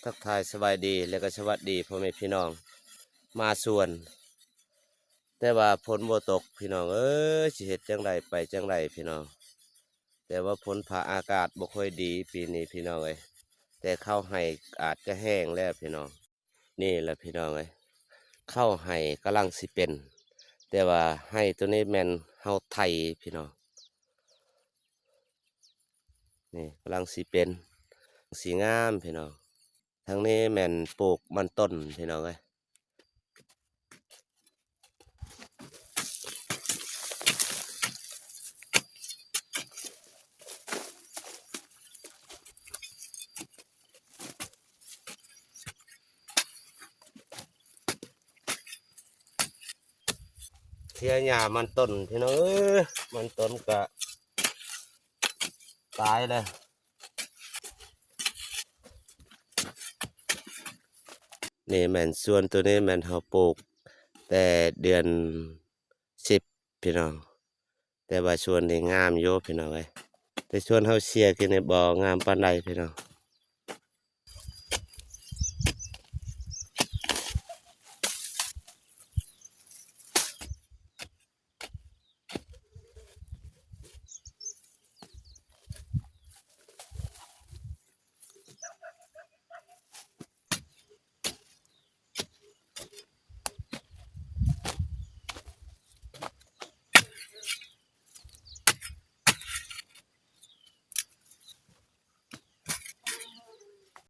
ທັກທາຍສະບາຍດີ ແລ້ວກໍສະຫວັດດີພໍ່ແມ່ພີ່ນ້ອງມາສວນ. ແຕ່ວ່າຝົນບໍ່ຕົກພີ່ນ້ອງເອີຍ ຊິເຮັດຈັ່ງໃດໄປຈັ່ງໃດພີ່ນ້ອງ. ແຕ່ວ່າຝົນຟ້າອາກາດບໍ່ຄ່ອຍດີປີນີ້ພີ່ນ້ອງເອີຍ ແຕ່ເຂົ້າໄຮ່ອາດຈະແຫ້ງແລ້ວພີ່ນ້ອງ. ນີ້ລະພີ່ນ້ອງເອີຍ ເຂົ້າໄຮ່ກຳລັງຊິເປັນ ແຕ່ວ່າໄຮ່ໂຕນີ້ແມ່ນເຮົາໄຖພີ່ນ້ອງ. ນີ້ກຳລັງຊິເປັນ ຊິງາມພີ່ນ້ອງ. ທາງນີ້ແມ່ນປູກມັນຕົ້ນພີ່ນ້ອງເອີຍ. ເສຍຫຍ້າມັນຕົ້ນພີ່ນ້ອງເອີຍ ມັນຕົ້ນກະຕາຍແລ້ວ. ນີ້ແມ່ນສວນໂຕນີ້ແມ່ນເຮົາປູກແຕ່ເດືອນສິບພີ່ນ້ອງ ແຕ່ວ່າສວນນີ້ງາມຢູ່ພີ່ນ້ອງເອີຍ ແຕ່ສວນເຮົາເສຍກີ້ນີ້ບໍ່ງາມປານໃດພີ່ນ້ອງ.